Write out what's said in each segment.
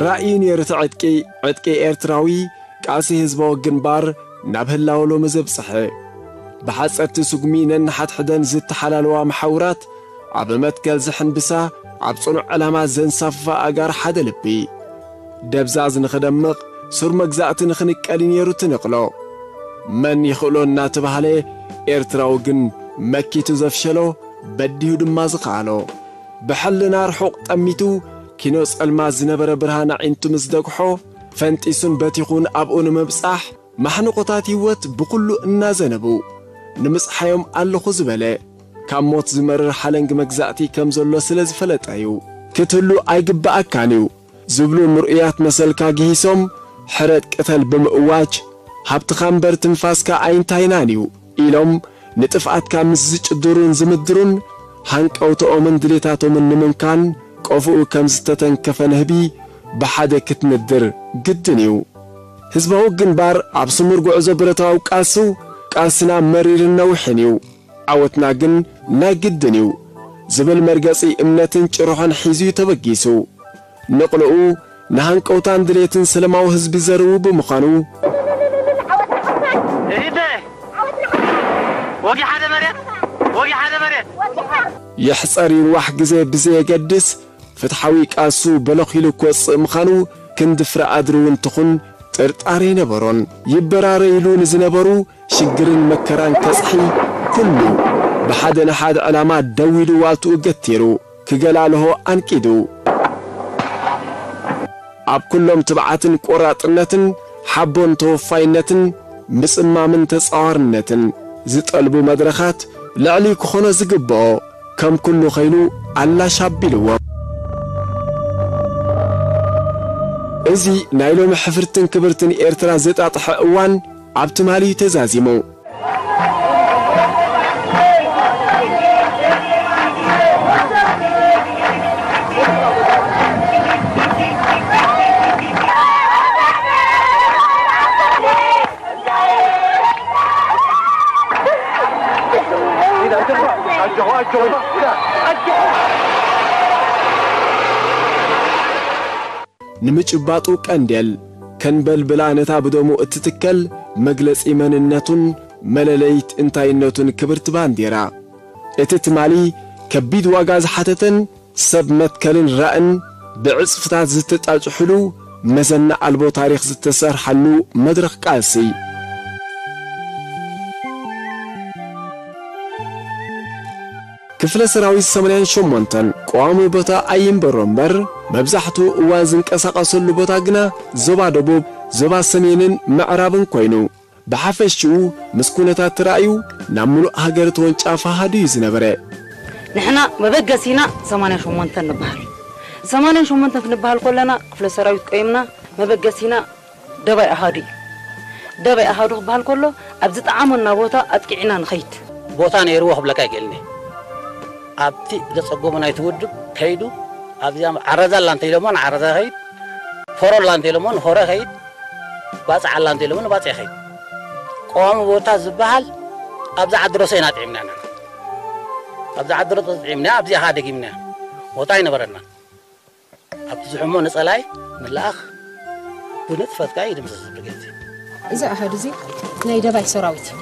ራእዩ ነይሩ እቲ ዕጥቂ፣ ዕጥቂ ኤርትራዊ ቃልሲ ህዝባዊ ግንባር ናብ ህላወ ሎሚ ዘብጽሐ። ብሓጸርቲ ስጉሚ ነንሓድሕደን ዝተሓላለዋ መሓውራት፣ ኣብ መትከል ዝሕንብሳ፣ ኣብ ጽኑዕ ዕላማ ዘንሳፍፋ ኣጋር ሓደ ልቢ። ደብዛዝ ንኽደምቕ፣ ሱር መግዛእቲ ንኽንቀል እዩ ነይሩ እቲ ንቕሎ። መን ይኽእሎ እናተባህለ፣ ኤርትራዊ ግን መኪቱ ዘፍሸሎ፣ በዲሁ ድማ ዝኸኣሎ። ብሕልና ርሑቕ ጠሚቱ፣ ኪኖ ጸልማት ዝነበረ ብርሃን ኣዒንቱ ምስ ደግሖ፣ ፈንጢሱን በቲኹን ኣብኡ ንምብጻሕ፣ ማሕንቖታት ህይወት ብኹሉ እናዘነቡ፣ ንምጽሓዮም ኣለኹ ዝበለ፣ ካብ ሞት ዝመርር ሓለንጊ መግዛእቲ ከም ዘሎ ስለ ዝፈለጠ እዩ። ክትህሉ ኣይግብኣካን እዩ ዝብሉ ምርኡያት መሰልካ ግሂሶም፣ ሕረድ ቅተል ብምእዋጅ፣ ሃብትኻ እምበር ትንፋስካ ኣይንታይናን እዩ ኢሎም ንጥፍኣትካ ምስ ዝጭድሩን ዝምድሩን፣ ሃንቀውተኦምን ድሌታቶምን ንምምካን ቆፎኡ ከም ዝተተንከፈ ንህቢ ብሓደ ክትንድር ግድን እዩ። ህዝባዊ ግንባር ኣብ ስሙር ጉዕዞ ብረታዊ ቃልሱ፣ ቃልስና መሪርን ነዊሕን እዩ። ዓወትና ግን ናይ ግድን እዩ ዝብል መርገጺ እምነትን ጭርሖን ሒዙ እዩ ተበጊሱ። ንቕልኡ ንሃንቀውታን ድሌትን ሰለማዊ ህዝቢ ዘርዊ ብምዃኑ፣ እሂተ! ወጊ ሓደ መሬት! ወጊ ሓደ መሬት! ይሕጸር ይንዋሕ ግዜ ብዘየገድስ፣ ፍትሓዊ ቃልሱ በለኺሉ ክወጽእ ምዃኑ ክንዲ ፍረ ኣድሪ እውን ትኹን ጥርጣረ ኣይነበሮን። ይበራረይሉ ንዝነበሩ ሽግርን መከራን ከጽሒ፣ ኩሉ ብሓደ ንሓደ ዕላማ ደው ኢሉ ዋልትኡ ገቲሩ፣ ክገላልሆ ኣንቂዱ። ኣብ ኩሎም ትብዓትን ቆራጥነትን፣ ሓቦን ተወፋይነትን፣ ምጽማምን ተጻዋርነትን ዝጠልቡ መድረኻት፣ ልዕሊ ክኾኖ ዝግብኦ፣ ከም ኩሉ ኸይኑ ኣላሽ ኣቢልዎ። እዚ ናይ ሎሚ ሕፍርትን ክብርትን ኤርትራ ዘጣጥሐ እዋን ኣብ ትማሊ እዩ ተዛዚሙ። ንምጭባጡ ቀንዴል ከንበልብላ ነታ ብደሙ እትትከል መግለጺ መንነቱን መለለይት እንታይነቱን ክብርቲ ባንዴራ። እቲ ትማሊ ከቢድ ዋጋ ዝሓተተን ሰብ መትከልን ራእን ብዕጽፍታት ዝተጣጭሕሉ መዘና ኣልቦ ታሪኽ ዝተሰርሓሉ መድረኽ ቃልሲ። ክፍለ ሰራዊት ሰማንያን ሸሞንተን ቀዋሚ ቦታ ኣይንበሮ እምበር፣ መብዛሕትኡ እዋን ዝንቀሳቐሰሉ ቦታ ግና ዞባ ደቡብ፣ ዞባ ሰሜንን ምዕራብን ኮይኑ፣ ብሓፈሽኡ ምስ ኩነታት ተራእዩ ናብ ምሉእ ሃገር ተወንጫፊ ኣሃዱ እዩ ዝነበረ። ንሕና መበገሲና ሰማንያን ሸሞንተን ንበሃል። ሰማንያን ሸሞንተን ክንበሃል ከለና ክፍለ ሰራዊት ቆይምና መበገሲና ደባይ ኣሃዱ እዩ። ደባይ ኣሃዱ ክበሃል ከሎ ኣብ ዝጠዓመና ቦታ ኣጥቂዕና ንኸይድ። ቦታ ነይርዎ ክብለካ ኣይክእልን እየ። ኣብቲ ዘጸገሞ ናይቲ ውድብ ከይዱ ኣብዚኣ ዓረዛ ኣላ እንተ ኢሎሞ ንዓረዛ ይኸይድ፣ ፎሮ ኣላ እንተ ኢሎሞ ንፎሮ ይኸይድ፣ ባጽዕ ኣላ እንተ ኢሎሞ ንባጽዕ ይኸይድ። ቀዋሚ ቦታ ዝበሃል ኣብዛ ዓዲ ሮሰ ኢና ጥዒምና ኢና። ኣብዛ ዓዲ ሮሰ ጥዒምና ኣብዚኣ ኸኣ ደጊምና። ቦታ ኣይነበረናን። ኣብቲ ዝሕሞ ንጸላይ ንለኣኽ ብንጥፈት ከኣ ይድምሰስ ብርጌድ። እዚ ኣሃዱ እዚ ናይ ደባይ ሰራዊት እዩ።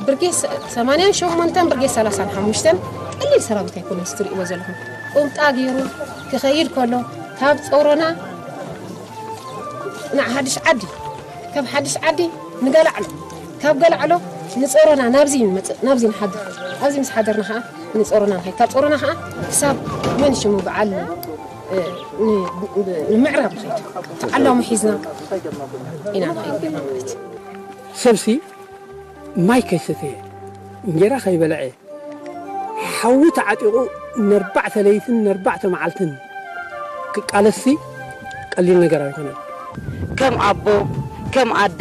ብርጌድ ሰ-፣ ሰማንያን ሸሞንተን ብርጌድ ሰላሳን ሓሙሽተን ቀሊል ሰራዊት ኣይኮነን፣ እዚ ትርእይዎ ዘለኹም። ቁምጣ ገይሩ ክኸይድ ከሎ ካብ ጾሮና ንሓድሽ ዓዲ፣ ካብ ሓድሽ ዓዲ ንገላዕሎ፣ ካብ ገላዕሎ ንጾሮና ናብዚ ንመጽእ፣ ናብዚ ንሓድር። ኣብዚ ምስ ሓደርና ኸኣ ንጾሮና ንኸይድ። ካብ ጾሮና ኸኣ ክሳብ መን ሽሙ በዓል፣ እ፣ ን-፣ ን-፣ ንምዕራብ ንኸይድ። ተዓላሙ ሒዝና ኢና ንኸይድ ኔርና ማለት እዩ። ሰብሲ ማይ ከይሰተየ፣ እንጌራ ከይበልዐ፣ ሓዊ ተዓጢቑ ነርባዕተ ለይትን ነርባዕተ መዓልትን ክቃለስሲ ቀሊል ነገር ኣይኮነን። ከም ኣቦ፣ ከም ኣደ፣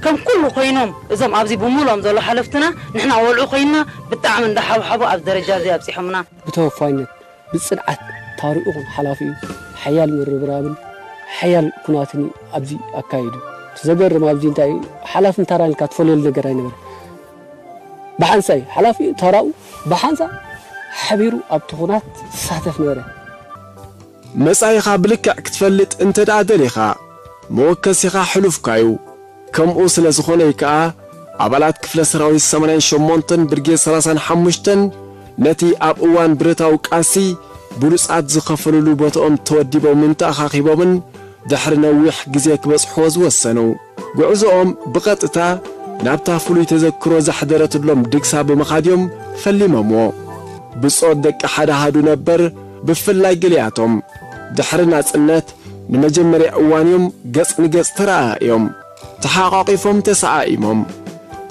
ከም ኩሉ ኮይኖም እዞም ኣብዚ ብምሉኦም ዘሎ ሓለፍትና ንሕና ቆልዑ ኮይንና ብጣዕሚ እንዳሓብሓቡ ኣብ ደረጃ እዚ ኣብጺሖምና። ብተወፋይነት፣ ብጽንዓት፣ ታሪኡ ይኹን ሓላፊኡ ሓያል ምርብራብን ሓያል ኩናትን እዩ ኣብዚ ኣካይዱ። እቲ ዘገርም ኣብዚ እንታይ እዩ፣ ሓላፍን ታራን ኢልካ ትፈልየሉ ነገር ኣይነበረን። ብሓንሳእ እዩ ሓላፊኡ ታራኡ ብሓንሳእ ሓቢሩ ኣብቲ ኩናት ዝሳተፍ ነበረ። መጻኢኻ ብልክዕ ክትፈልጥ እንተ ደኣ ደሊኻ፣ መወከሲኻ ሕሉፍካ'ዩ። ከምኡ ስለ ዝኾነ'ዩ ከኣ፣ ኣባላት ክፍለ ሰራዊት ሰማንያን ሸሞንተን ብርጌድ ሰላሳን ሓሙሽተን ነቲ ኣብ እዋን ብረታዊ ቃልሲ ብሉጻት ዝኸፈሉሉ ቦታኦም ተወዲቦምን ተኣኻኺቦምን ድሕሪ ነዊሕ ግዜ ክበጽሕዎ ዝወሰኑ። ጉዕዞኦም ብቐጥታ ናብታ ፍሉይ ተዘክሮ ዘሕደረትሎም ድግሳ ብምኻድ እዮም ፈሊሞምዎ። ብጾት ደቂ ሓደ ኣሃዱ ነበር፣ ብፍላይ ገሊኣቶም ድሕሪ ናጽነት ንመጀመርያ እዋን እዮም ገጽ ንገጽ ተረኣኢዮም። ተሓቋቒፎም ተሰዓኢሞም።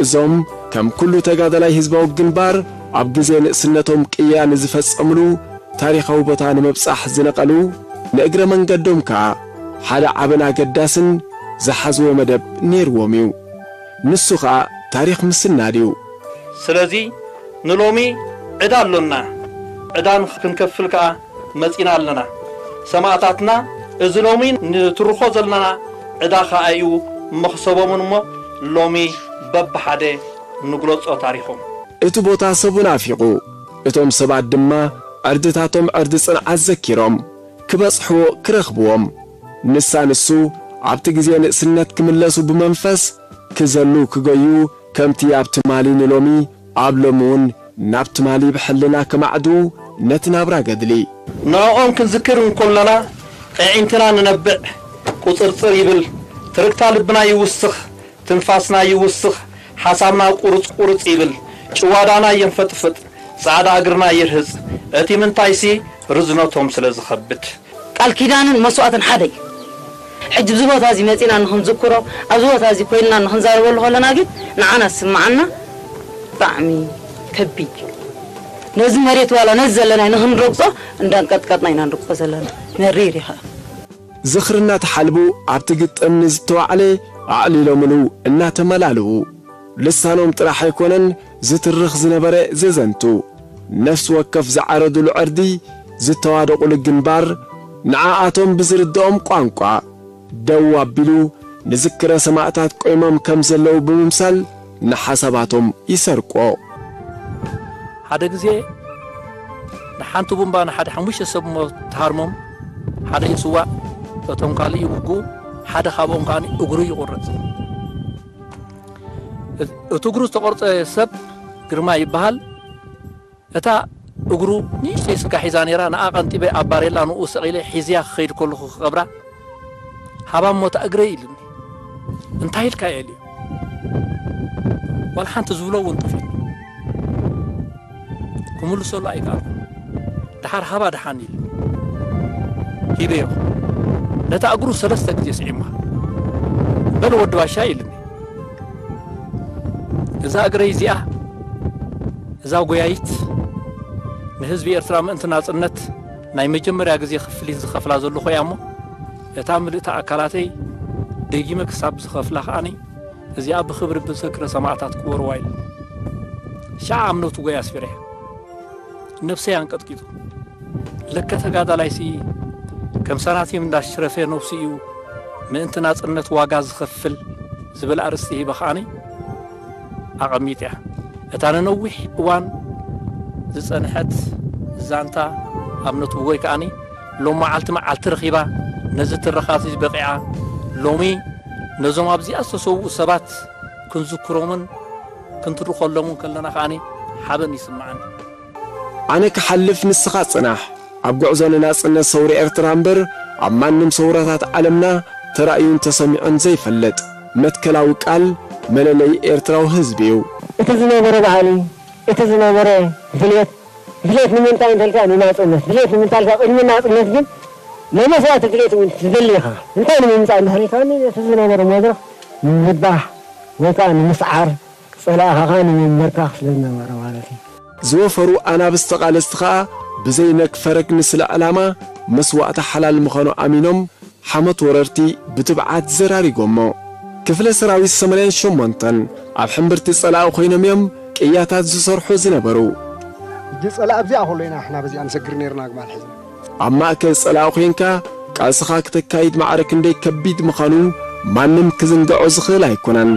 እዞም ከም ኩሉ ተጋዳላይ ህዝባዊ ግንባር ኣብ ግዜ ንእስነቶም ቅያ ንዝፈጸምሉ ታሪኻዊ ቦታ ንምብጻሕ ዝነቐሉ፣ ንእግረ መንገዶም ከኣ ሓደ ዓብን ኣገዳስን ዝሓዝዎ መደብ ነይርዎም እዩ። ንሱ ኸኣ ታሪኽ ምስናድ እዩ። ስለዚ ንሎሚ ዕዳ ኣሎና። ዕዳ ክንከፍል ከኣ መጺና ኣለና። ሰማእታትና እዚ ሎሚ ንትርኾ ዘለና ዕዳ ከኣ እዩ መኽሰቦምን እሞ ሎሚ በብሓደ ንግለጾ ታሪኾም። እቲ ቦታ ሰቡ ናፊቑ፣ እቶም ሰባት ድማ ዕርድታቶም ዕርዲ ጽንዓት ዘኪሮም ክበጽሕዎ ክረኽብዎም። ንሳ ንሱ ኣብቲ ግዜ ንእስነት ክምለሱ ብመንፈስ ክዘሉ ክገዩ ከምቲ ኣብ ትማሊ ንሎሚ ኣብ ሎሚ እውን ናብ ትማሊ ብሕልና ክማዕዱ ነቲ ናብራ ገድሊ። ንዕኦም ክንዝክር እንኮለና፣ ኣዒንትና ንነብዕ፣ ቁጽርጽር ይብል፣ ትርግታ ልብና ይውስኽ፣ ትንፋስና ይውስኽ፣ ሓሳብና ቁርጽ ቁርጽ ይብል፣ ጭዋዳና የንፈጥፍጥ፣ ጻዕዳ እግርና ይርህጽ፣ እቲ ምንታይሲ ርዝነቶም ስለ ዝኸብድ። ቃል ኪዳንን መስዋእትን ሓደ እዩ። ሕጂ ኣብዚ ቦታ እዚ መጺና ንኽንዝክሮ፣ ኣብዚ ቦታ እዚ ኮይንና ንኽንዛረበሉ ከለና ግን ንዓና ዝስምዓና ብጣዕሚ ከቢድ እዩ። ነዚ መሬት ዋላ ነዚ ዘለና ንኽንረግጾ እንዳንቀጥቀጥና ኢና ንረግጾ ዘለና። መሪር እዩ ኸኣ። ዝኽሪ እናተሓልቡ ኣብቲ ግጥም ንዝተዋዕለ ኣዕሊሎምሉ እናተመላልኡ፣ ልሳኖም ጥራሕ ኣይኮነን ዝትርኽ ዝነበረ ዘዘንቱ፣ ነፍሲ ወከፍ ዝዓረዱሉ ዕርዲ ዝተዋደቑሉ ግንባር፣ ንዓኣቶም ብዝርድኦም ቋንቋ ደው ኣቢሉ ንዝክረ ሰማእታት ቆይሞም ከም ዘለዉ ብምምሳል ንሓሳባቶም ይሰርቆ። ሓደ ግዜ ንሓንቲ ቡምባ ንሓደ ሓሙሽተ ሰብ እሞ ትሃርሞም፣ ሓደ ይስዋእ፣ እቶም ካልእ ይውግኡ፣ ሓደ ካብኦም ከኣ እግሩ ይቑረጽ። እት-፣ እቲ እግሩ ዝተቖርጸ ሰብ ግርማ ይበሃል። እታ እግሩ ንእሽተይ ስጋ ሒዛ ነይራ፣ ንኣ ቀንጢበ ኣብ ባሬላ ንኡ ሰቒለ ሒዝያ ክኸይድ ከለኹ ክቐብራ፣ "ሃባ እሞ እታ እግረይ" ኢሉኒ። "እንታይ ኢልካ?" ኢለዮ። ዋላ ሓንቲ ዝብሎ እውን ጠፊኡኒ። ክምልሰሉ ኣይከኣልኩን። ደሓር ሃባ ደሓን ኢሉ ሂበዮ። ነታ እግሩ ሰለስተ ግዜ ስዒማ። "በል ወዲ ባሻ" ኢሉኒ። እዛ እግረይ እዚኣ፣ እዛ ጎያይት፣ ንህዝቢ ኤርትራ ምእንቲ ናጽነት ናይ መጀመርያ ግዜ ክፍሊት ዝኸፍላ ዘለኹ እያ እሞ፣ እታ ምልእቲ ኣካላተይ ደጊመ ክሳብ ዝኸፍላ ከኣኒ፣ እዚኣ ብኽብሪ ብዝክረ ሰማእታት ክወርዋ ኢሉ። ሻዕ ኣብ ነቱ ጎይ ኣስፊረ። ነብሰይ ኣንቀጥቂጡ። ለከ ተጋዳላይሲ ከም ሳናቲም እንዳሽረፈ ነብሱ እዩ ምእንቲ ናጽነት ዋጋ ዝኸፍል ዝብል ኣርእስቲ ሂበ ከኣኒ ኣቐሚጥያ። እታ ንነዊሕ እዋን ዝጸንሐት ዛንታ ኣብ ነቱ ጎይ ከኣኒ ሎም መዓልቲ መዓልቲ ረኺባ ነዚ ትረኻሲ በቒዓ። ሎሚ ነዞም ኣብዚኣ ዝተሰውኡ ሰባት ክንዝክሮምን ክንትርኸሎምን ከለና ከኣኒ ሓበን ይስምዓኒ። ኣነ ክሓልፍ ንስኻ ጽናሕ። ኣብ ጉዕዞ ንናጽነት ሰውራ ኤርትራ እምበር ኣብ ማንም ሰውራታት ዓለምና ተራእዩን ተሰሚዑን ዘይፈልጥ መትከላዊ ቃል መለለዪ ኤርትራዊ ህዝቢ እዩ። እቲ ዝነበረ ባህሊ፣ እቲ ዝነበረ ድሌት፣ ድሌት ንምንታይ እንተልካ ንናጽነት፣ ድሌት ንምንታይ ኢልካ ቅድሚ ናጽነት ግን ናይ መስዋእቲ ድሌት እውን ትደሊ ኢኻ። እንታይ ንምምጻእ እንድሕር ኢልካ እቲ ዝነበረ መድረኽ ንምብዳህ ወይ ከዓ ንምስዓር ጸላእኻ ኸኣ ንምምብርካኽ ስለ ዝነበረ ማለት እዩ። ዝወፈሩ ኣናብስ ተቓለስቲ ኸኣ ብዘይ ነግ ፈረግ ንስለ ዕላማ መስዋእቲ ሓላል ምዃኑ ኣሚኖም ሓሞት ወረርቲ ብትብዓት ዘራሪጎሞ። ክፍለ ሰራዊት ሰማንያን ሸሞንተን ኣብ ሕምብርቲ ጸላኢ ኮይኖም እዮም ቅያታት ዝሰርሑ ዝነበሩ። ሕጂ ጸላኢ ኣብዚኣ ከሎ ኢና ንሕና በዚኣ ንሰግር ነይርና ኣግማል ሒዝና። ኣብ ማእከል ጸላኢ ኮይንካ ቃልስኻ ክተካይድ ማዕረ ክንደይ ከቢድ ምዃኑ ማንም ክዝንግዖ ዝኽእል ኣይኮነን።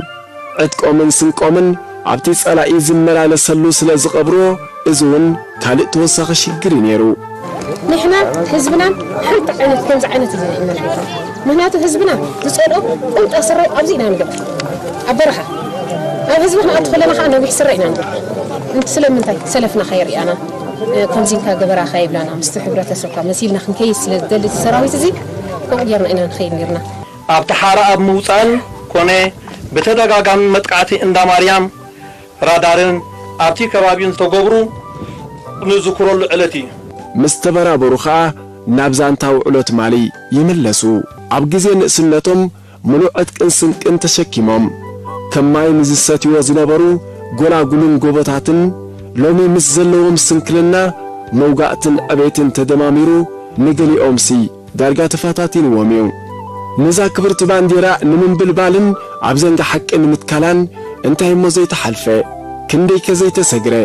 ዕጥቆምን ስንቆምን ኣብቲ ጸላኢ ዝመላለሰሉ ስለ ዝቐብርዎ፣ እዚ እውን ካልእ ተወሳኺ ሽግር እዩ ነይሩ። ንሕና ህዝብናን ሓንቲ ዓይነት ከምዚ ዓይነት እዩ ዘርእየና። ምክንያቱ ህዝብና ዝጸልኦ ቁምጣ ስረ ኣብዚ ኢና ንገብር፣ ኣብ በረኻ። ኣብ ህዝቢ ክንኣቱ ከለና ከዓ ነዊሕ ስረ ኢና ንገብር። እንት ስለምንታይ ሰለፍና ከየርእያና፣ ከምዚ ኢልካ ግበራ ከይብላና፣ ምስቲ ሕብረተሰብካ መሲልና ክንከይድ ስለ ዝደሊ እቲ ሰራዊት እዚ ከምኡ ጌርና ኢና ንኸይድ ነርና። ኣብቲ ሓራ ኣብ ምውጻእን ኮነ ብተደጋጋሚ መጥቃዕቲ እንዳ ማርያም ራዳርን ኣብቲ ከባቢን ዝተገብሩ ንዝክረሉ ዕለት እዩ። ምስ ተበራበሩ ኸኣ ናብ ዛንታ ውዕሎ ትማሊ ይምለሱ። ኣብ ግዜ ንእስነቶም ምሉእ ዕጥቅን ስንቅን ተሸኪሞም ከም ማይ ንዝሰትይዎ ዝነበሩ ጎላጉልን ጎቦታትን ሎሚ ምስ ዘለዎም ስንክልና መውጋእትን ዕቤትን ተደማሚሩ ንገሊኦምሲ ዳርጋ ተፈታቲንዎም እዩ። ነዛ ክብርቲ ባንዴራ ንምንብልባልን ኣብ ዘንጋ ሓቂ ንምትካላን እንታይ እሞ ዘይተሓልፈ፣ ክንደይከ ዘይተሰግረ፣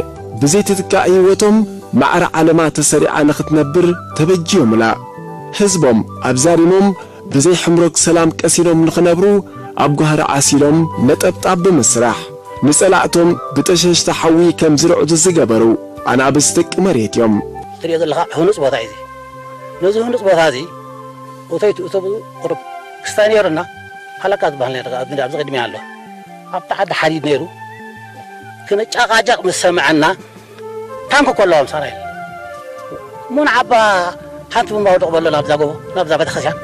ብዘይትትካእ ህይወቶም ማዕረ ዓለማ ተሰሪዓ ንኽትነብር ተበጅዮምላ። ህዝቦም ኣብዛሪሞም ብዘይ ሕምሮግ ሰላም ቀሲኖም ንኽነብሩ ኣብ ጓህሪ ዓሲሎም ነጠብጣብ ብምስራሕ ንጸላእቶም ብጠሸሽቲ ሓዊ ከም ዝርዕዱ ዝገበሩ ኣናብስ ደቂ መሬት እዮም። ትሪኦ ዘለኻ ህኑጽ ቦታ እዩ እዚ። ነዚ ህኑጽ ቦታ እዚ እቶይ ትእቶ ቁሩብ ክስታይ ነይሩና። ሓለቃ ዝበሃል ነይሩ፣ ኣብዚ ኣብዚ ቅድሚያ ኣሎ። ኣብቲ ዓዲ ሓዲድ ነይሩ። ክንጫቃጨቅ ምስ ሰምዐና ታንክ ከለዋ ምሳና ኢሉ። እሞ ንዓባ ሓንቲ ቡምባ ውድቕ በሎ ናብዛ ጎቦ፣ ናብዛ ቤተክርስትያን።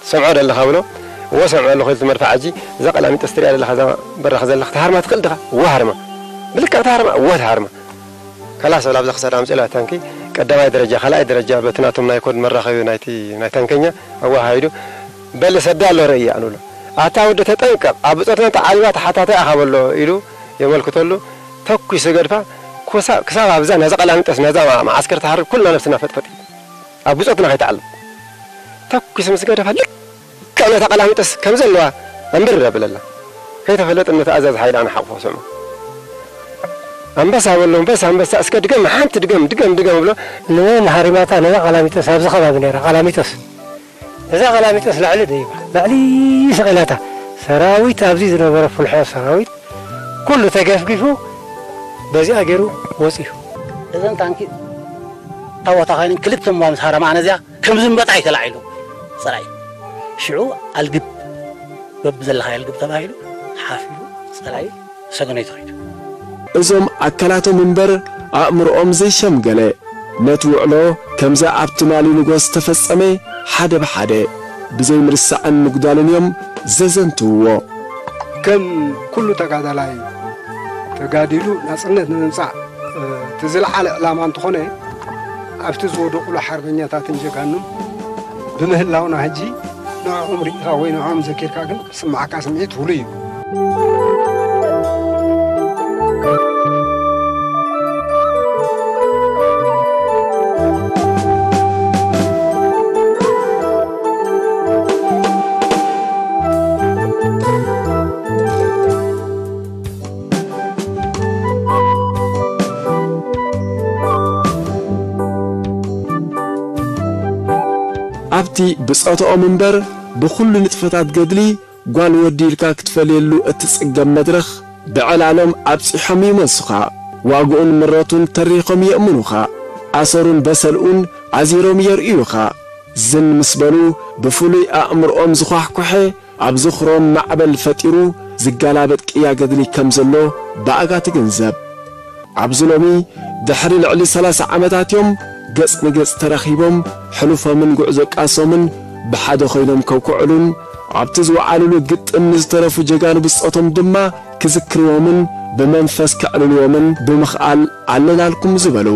ትሰምዖ ደለኻ ብሎ። እወ ሰምዖ ኣለኹ ኢሉ እቲ መድፍዕ ሕጂ። እዛ ቀላሚጦስ ትሪኣ ደለኻ፣ እዛ በራኽ ዘለኻ ትሃርማ ትኽእል ዲኻ? እወ ሃርማ። ብልክዕ ትሃርማ? እወ ትሃርማ። ከላስ በላ ኣብዛ ክሳዳ ኣምፅእላ ታንኪ ቀዳማይ ደረጃ፣ ካልኣይ ደረጃ በቲ ናቶም ናይ ኮድ መራኸቢ ናይቲ ናይ ታንከኛ ኣወሃሂዱ በሊ ሰዳ ኣሎ ርእያ ንብሎ። ኣታ ወዲ ተጠንቀቕ፣ ኣብ ብጾትና ተዓቢባ ተሓታታይ ኣኻ በሎ ኢሉ የመልክተሉ። ተኩሱ ገድፋ ክሳ-፣ ክሳብ ኣብዛ ነዛ ቀላሚጦስ ነዛ ማ-፣ መዓስከር ትሃርብ ኩልና ነብስና ፈጥፈጥ። ኣብ ብጾትና ከይተዓልም ተኩሱ ምስ ገደፋ ልክዕ ነታ ቀላሚጦስ ከም ዘለዋ ኣንብር ኣቢለላ። ከይተፈለጠ ነቲ ኣዛዚ ሓይሊ ኣነ ሓቑፎ ስምዖ። ኣንበሳ በሎ፣ ኣንበሳ፣ ኣንበሳ፣ እስከ ድገም፣ ሓንቲ ድገም፣ ድገም፣ ድገም ብሎ። ንበይና ሃሪማታ ነዛ ቀላሚጦስ ኣብዚ ከባቢ ነይራ፣ ቀላሚጦስ። እዛ ቀላሚጦስ ላዕሊ ደይባ፣ ላዕሊ ሰቒላታ። ሰራዊት ኣብዚ ዝነበረ ፍልሖ ሰራዊት ኩሉ ተገፍጊፉ በዚኣ ገይሩ ወፂኡ። እዘን ታንኪ እታ ቦታ ኻይነን ክልተ እሞ ምስ ሃረማ ኣነ እዚኣ ከም ዝንበጣ እዩ ተላዒሉ ጸላኢ። ሽዑ ኣልግብ በብዘለኻዮ ኣልግብ ተባሂሉ ሓፍ ኢሉ ጸላኢ ሰገነይ ተኸይዱ። እዞም ኣካላቶም እምበር ኣእምሮኦም ዘይሸምገለ ነቲ ውዕሎ ከምዚ ኣብ ትማሊ ንጎ ዝተፈጸመ ሓደ ብሓደ ብዘይምርሳዕን ምጉዳልን እዮም ዘዘንትውዎ። ከም ኩሉ ተጋዳላይ ተጋዲሉ ናጽነት ንምምጻእ፣ እ፣ እቲ ዝለዓለ ዕላማ እንተኾነ፣ ኣብቲ ዝወደቑሉ ሓርበኛታትን ጀጋኑን ብምህላውና፣ ሕጂ ንዕኦም ርኢኻ ወይ ንዕኦም ዘኪርካ ግን ዝስምዓካ ስምዒት ፍሉይ እዩ። ኣብቲ ብጾትኦም እምበር ብኹሉ ንጥፈታት ገድሊ ጓል ወዲ ኢልካ ክትፈልየሉ እትጽገም መድረኽ ብዕላሎም ኣብጺሖም ይመልሱኻ። ዋግኡን ምረቱን ተሪኾም የእምኑኻ። ኣሰሩን በሰልኡን ኣዚሮም የርእዩኻ። ዝን ምስ በሉ ብፍሉይ ኣእምሮኦም ዝኳሕኩሐ ኣብ ዝኽሮም ማዕበል ፈጢሩ ዝገላበጥ ቅያ ገድሊ ከም ዘሎ ብኣጋ ትግንዘብ። ኣብዚ ሎሚ ድሕሪ ልዕሊ ሰላሳ ዓመታት እዮም ገጽ ንገጽ ተራኺቦም ሕሉፎምን ጉዕዞ ቃልሶምን ብሓደ ኮይኖም ከውክዕሉን ኣብቲ ዝወዓሉሉ ግጥም ንዝተረፉ ጀጋኑ ብጾቶም ድማ ክዝክርዎምን ብመንፈስ ከዕልልዎምን ብምኽኣል ኣለናልኩም ዝበሉ።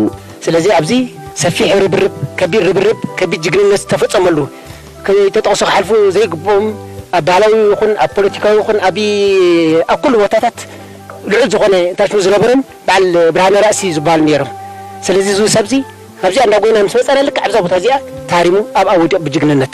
ስለዚ ኣብዚ ሰፊሕ ርብርብ፣ ከቢድ ርብርብ፣ ከቢድ ጅግንነት ዝተፈጸመሉ፣ ከይተጠቕሱ ክሓልፉ ዘይግብኦም፣ ኣብ ባህላዊ ይኹን ኣብ ፖለቲካዊ ይኹን ኣብ፣ ኣብ ኩሉ ቦታታት ልዑል ዝኾነ ታሽሙ ዝነበሮም በዓል ብርሃነ ራእሲ ዝበሃሉ ነይሮም። ስለዚ እዚ ሰብዚ ካብዚኣ እንዳጎይና ምስ መጸና ልክዕ ኣብዛ ቦታ እዚኣ ተሃሪሙ ኣብኣ ወዲቑ ብጅግንነት።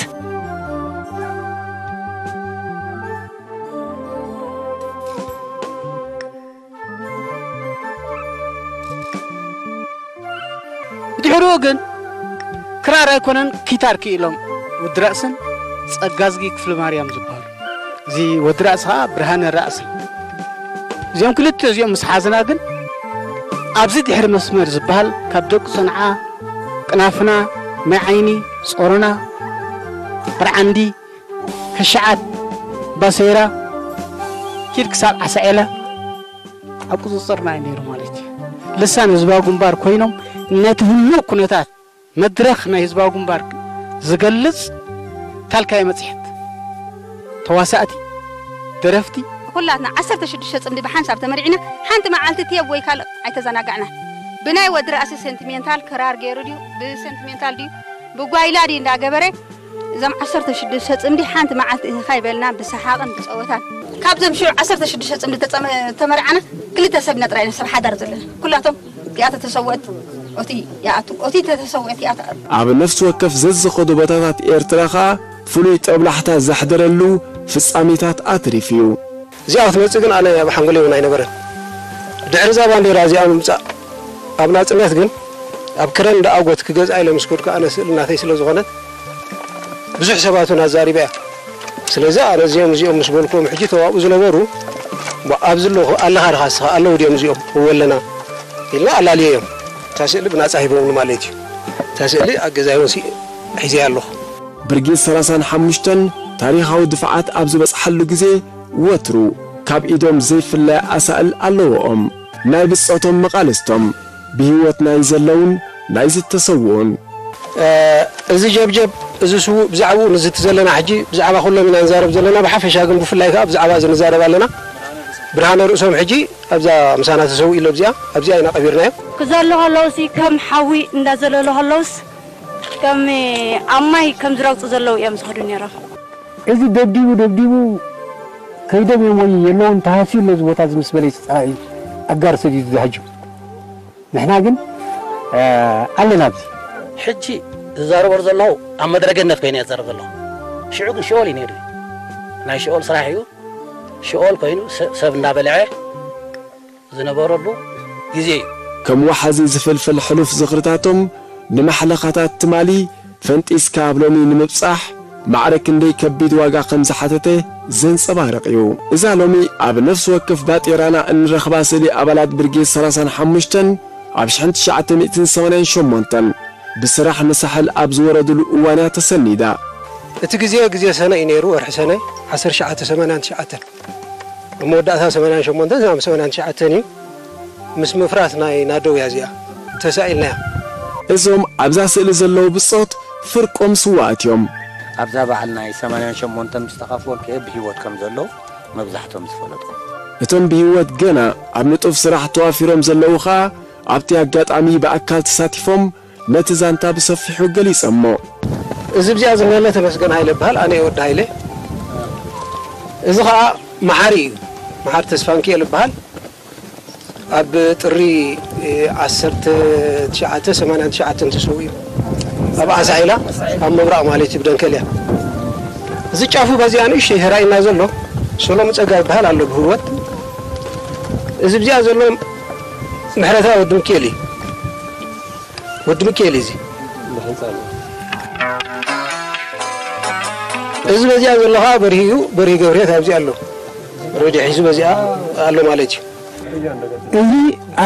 ብድሕሪኡ ግን ክራር ኣይኮነን ኪታር ክኢሎም ወዲ ራእስን ጸጋዝጊ ክፍለ ማርያም ዝበሃሉ። እዚ ወዲ ራእሲ ኸዓ ብርሃነ ራእሲ። እዚኦም ክልተ እዚኦም ምስ ሓዝና ግን ኣብዚ ድሕሪ መስመር ዝበሃል ካብ ደቂ ሰንዓ፣ ቅናፍና፣ ማይ ዓይኒ፣ ጾሮና፣ ብርዓንዲ፣ ከሸዓት፣ ባሰይራ፣ ኪድ ክሳብ ዓሳኤላ ኣብ ቁፅፅርና እዩ ነይሩ ማለት እዩ። ልሳን ህዝባዊ ግንባር ኮይኖም ነቲ ህሉው ኩነታት መድረኽ ናይ ህዝባዊ ግንባር ዝገልፅ ታልካይ መፅሄት፣ ተዋሳእቲ፣ ደረፍቲ፣ ኩላትና ዓሰርተ ሽዱሽተ ጽምዲ ብሓንሳብ ተመሪዕና፣ ሓንቲ መዓልቲ ቴብ ወይ ካልእ ኣይተዘናጋዕናን። ብናይ ወዲ ራእሲ ሴንቲሜንታል ክራር ገይሩ ድዩ፣ ብሴንቲሜንታል ድዩ፣ ብጓይላ ድዩ እንዳገበረ፣ እዞም ዓሰርተ ሽዱሽተ ጽምዲ ሓንቲ መዓልቲ እህኻ ይበልና ብሰሓቕን ብጸወታን። ካብዞም ሽዑ ዓሰርተ ሽዱሽተ ጽምዲ ተጸመ-፣ ተመርዓና፣ ክልተ ሰብ ኢና ጥራይ ኢና ሰብ ሓዳር ዘለና። ኩላቶም እቲኣ ተተሰወአት ኦቲ ይኣቱ፣ ኦቲ ተተሰወአት ይኣቱ። ኣብ ነፍሲ ወከፍ ዘዝኸዶ ቦታታት ኤርትራ ኸኣ ፍሉይ ጠብላሕታ ዘሕደረሉ ፍጻሜታት ኣትሪፉ እዩ። እዚኣ ክትመጽእ ግን ኣነ ኣብ ሓንጎለይ እውን ኣይነበረን። ድሕሪ እዛ ባንዴራ እዚኣ ምምጻእ ኣብ ናጽነት ግን ኣብ ክረን ደኣጎት ክገዝኣ ኢለ ምስ ከድኩ ኣነ ስእሊ ናተይ ስለ ዝኾነት ብዙሕ ሰባት እውን ኣዛሪባ እያ። ስለዚ ኣነ እዚኦም እዚኦም ምስ በልክዎም ሕጂ ተዋኡ ዝነበሩ ባ-፣ ኣብዚ ኣለኹ ኣለኻ ድኻ እስኻ ኣለዉ ድዮም እዚኦም እወ ኣለና ኢልና ኣላልየዮም። እታ ስእሊ ብናጻ ሂቦምኒ ማለት እዩ። እታ ስእሊ ኣብ ገዛይ እውን ሲ-፣ ሒዘያ ኣለኹ። ብርጌድ ሰላሳን ሓሙሽተን ታሪኻዊ ድፍዓት ኣብ ዝበጽሓሉ ግዜ ወትሩ ካብ ኢዶም ዘይፍለያ ኣሳእል ኣለዎኦም። ናይ ብጾቶም መቓልስቶም ብህይወት ናይ ዘለውን ናይ ዝተሰውኡን። እ፣ እዚ ጀብጀብ፣ እዚ ስዉእ ብዛዕባኡ ንዝቲ ዘለና ሕጂ ብዛዕባ ኩሎም ኢና ንዛረብ ዘለና። ብሓፈሻ ግን ብፍላይ ከኣ ብዛዕባ እዚ ንዛረብ ኣለና። ብርሃነ ርእሶም ሕጂ ኣብዛ ምሳና ተሰዊኡ ኣሎ። ኣብዚኣ፣ ኣብዚኣ ኢና ቀቢርናዮ። ክዘሉ ከለውሲ ከም ሓዊ እንዳዘለሉ ከለውስ ከም ኣብ ማይ ከም ዝረግጹ ዘለዉ እዮም ዝኸዱ ነይሮም። እዚ ደብዲቡ ደብዲቡ ከይዶም እዮም ወይ የለውን ተሃስዩ ኣሎ እዚ ቦታ እዚ ምስ በለ እዩ ተጻራኢ ኣጋር ሰዲዱ ዝሃጅም። ንሕና ግን፣ እ፣ ኣለና ኣብዚ። ሕጂ ዝዛረቦ ዘለኹ ኣብ መድረ ገነት ኮይነ እየ ዝዛረብ ዘለኹ። ሽዑ ግን ሽኦል እዩ ነይሩ። ናይ ሽኦል ስራሕ እዩ። ሽኦል ኮይኑ ሰ-፣ ሰብ እንዳበልዐ ዝነበረሉ ግዜ እዩ። ከም ወሓዚ ዝፍልፍል ሕሉፍ ዝኽርታቶም ንማሕለኻታት ትማሊ ፈንጢስካ ኣብ ሎሚ ንምብጻሕ ማዕረ ክንደይ ከቢድ ዋጋ ከም ዝሓተተ ዘንጸባርቕ እዩ። እዛ ሎሚ ኣብ ነፍሲ ወከፍ ባጤራና እንረኽባ ስእሊ ኣባላት ብርጌድ ሰላሳን ሓሙሽተን ኣብ ሽሕን ትሽዓተ ሚእትን ሰማንያን ሸሞንተን ብስራሕ ንሳሕል ኣብ ዝወረድሉ እዋን እያ ተሰኒዳ። እቲ ግዜ፣ ግዜ ሰነ እዩ ነይሩ፣ ወርሒ ሰነ ዓሰርተ ትሽዓተ ሰማንያን ትሽዓተን። ኣብ መወዳእታ ሰማንያን ሸሞንተን ናብ ሰማንያን ትሽዓተን እዩ ምስ ምፍራስ ናይ ናደው እያ እዚኣ ተሳኢልናያ። እዞም ኣብዛ ስእሊ ዘለዉ ብጾት ፍርቆም ስዋኣት እዮም። ኣብዛ በዓል ናይ ሰማንያን ሸሞንተን ምስ ተኻፍዎም ከ ብህይወት ከም ዘለዉ መብዛሕቶም ዝፈለጡ። እቶም ብህይወት ገና ኣብ ንጡፍ ስራሕ ተዋፊሮም ዘለዉ ኸኣ ኣብቲ ኣጋጣሚ ብኣካል ተሳቲፎም ነቲ ዛንታ ብሰፊሑ ገሊጸሞ። እዚ ብዚኣ ዝንሄለ ተመስገን ሃይለ ይበሃል፣ ኣነ ወዲ ሃይለ። እዚ ኸኣ መሓሪ እዩ፣ መሓሪ ተስፋንኪኤል ይበሃል። ኣብ ጥሪ ዓሰርተ ትሽዓተ ሰማንያን ትሽዓተን ተሰዊኡ። ኣብ ኣሳሒላ፣ ኣብ ምብራቕ ማለት እዩ፣ ብደንከልያ። እዚ ጫፉ በዚኣ ንእሽተይ ሄራይና ዘሎ፣ ሰሎሙ ጸጋ ይበሃል ኣሎ ብህይወት። እዚ ብዚኣ ዘሎ ምሕረታ ወዲ ሚካኤል እዩ። ወዲ ሚካኤል እዩ እዚ። እዚ በዚኣ ዘሎ ኸዓ በርሂ እዩ። በርሂ ገብርሄት ኣብዚ ኣሎ። ሬድዮ ሒዙ በዚኣ ኣሎ ማለት እዩ። እዚ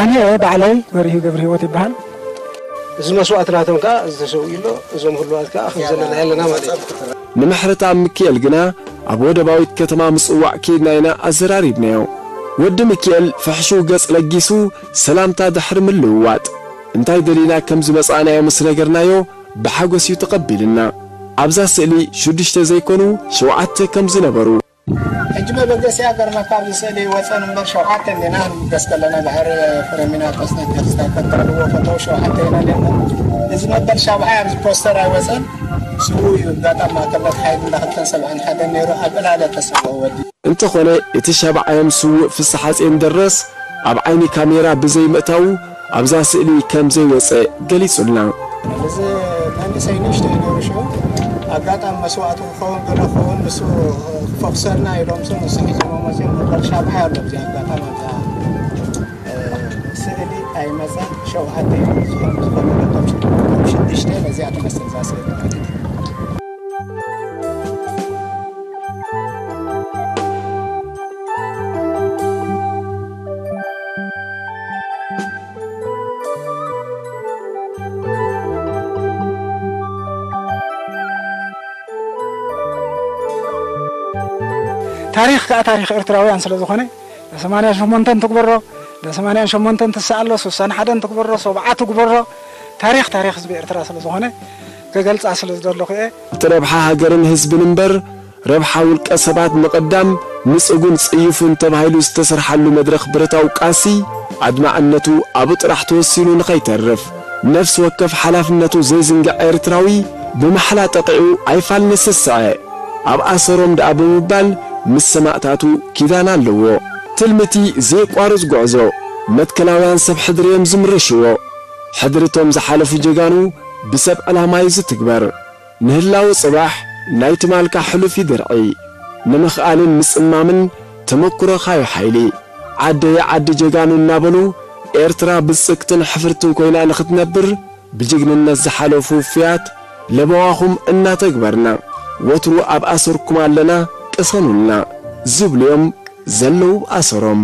ኣነ ባዕለይ በርሂ ገብረ ህይወት ይበሃል። እዚ መስዋእቲ ናቶም ከዓ እዚ ተሰዊኡ ኣሎ። እዞም ህሉዋት ከዓ ከም ዘለና ኣለና ማለት እዩ። ንምሕረት ኣብ ሚካኤል ግና ኣብ ወደባዊት ከተማ ምጽዋዕ ኬድና ኢና ኣዘራሪብናዮ። ወዲ ሚካኤል ፍሕሹው ገጽ ለጊሱ ሰላምታ ድሕሪ ምልውዋጥ፣ እንታይ ደሊና ከም ዝመጻእናዮ ምስ ነገርናዮ ብሓጎስ እዩ ተቐቢልና። ኣብዛ ስእሊ ሽዱሽተ ዘይኮኑ ሸውዓተ ከም ዝነበሩ። ሕጂ መበገሲ ሃገርና ካብዚ ስእሊ ወጸን እምበር ሸውዓተ እንዲና ንብገስ ከለና ድሕሪ ፍረሚናጦስ ነጋስታ ከጠቕልዎ ከለዉ ሸውዓተ ኢና ነርና። እዚ መበል ሻብዓይ ኣብዚ ፖስተር ኣይወጸን። ስዉእ እዩ። ኣጋጣሚ ማእከልነት ሓይሊ እንዳ ክልተን ሰብዓን ሓደን ነይሩ ኣብ ዕላለ ተሰውኦ ወዲ። እንተኾነ እቲ ሻብዓዮም ስዉእ ፍስሓጼን ደረስ ኣብ ዓይኒ ካሜራ ብዘይምእታዉ ኣብዛ ስእሊ ከም ዘይወጸ ገሊጹልና። እዚ መንእሰይ ንእሽተይ ነይሩ ሽዑ ኣጋጣሚ መስዋእቲ ክኸውን ገለ ክኸውን ንሱ ክፈኽሰልና ኢሎም ንሱ ሒዞሞ መጺኦም ነበር ሻብዓይ ኣሎ ኣብዚ ኣጋጣሚ ኣብዛ ስእሊ ኣይመጸን። ሸውዓተ እዮም ዝኾኑ ዝኾኑ ነቶም ሽዱሽተ ነዚኣ ትመስል እዛ ስእሊ ማለት እዩ። ታሪኽ ከዓ ታሪኽ ኤርትራውያን ስለ ዝኾነ፣ ለ ሰማንያን ሸሞንተን ትግበሮ፣ ለ ሰማንያን ሸሞንተን ትስኣሎ፣ ስሳን ሓደን ትግበሮ፣ ሰብዓ ትግበሮ፣ ታሪኽ ታሪኽ ህዝቢ ኤርትራ ስለ ዝኾነ ክገልጻ ስለ ዝደለኹ እየ። እቲ ረብሓ ሃገርን ህዝብን እምበር ረብሓ ውልቀ ሰባት ምቕዳም ንጽጉን ጽዩፍን ተባሂሉ ዝተሰርሓሉ መድረኽ ብረታዊ ቃልሲ ኣድማዕነቱ ኣብኡ ጥራሕ ተወሲኑ ንኸይተርፍ ነፍሲ ወከፍ ሓላፍነቱ ዘይዝንግዕ ኤርትራዊ ብማሕላ ጠቒዑ ኣይፋል ንስስዐ ኣብ ኣሰሮም ደኣ ብምባል ምስ ሰማእታቱ ኪዳን ኣለዎ። ትልምቲ ዘየቋርጽ ጉዕዞ መትከላውያን ሰብ ሕድሪ እዮም ዝምርሽዎ። ሕድሪ እቶም ዝሓለፉ ጀጋኑ ብሰብ ዕላማ እዩ ዝትግበር። ንህላወ ጽባሕ ናይ ትማልካ ሕሉፍ እዩ ድርዒ። ንምኽኣልን ምጽማምን ተመኩሮኻ እዩ ሓይሊ። ዓደየ ዓዲ ጀጋኑ እናበሉ ኤርትራ ብልጽግትን ሕፍርትን ኮይና ንኽትነብር ብጅግንነት ዝሓለፉ ውፉያት ለበዋኹም እናተግበርና ወትሩ ኣብ ኣሰርኩም ኣለና ቅሰኑልና ዝብሉ እዮም ዘለዉ ኣሰሮም።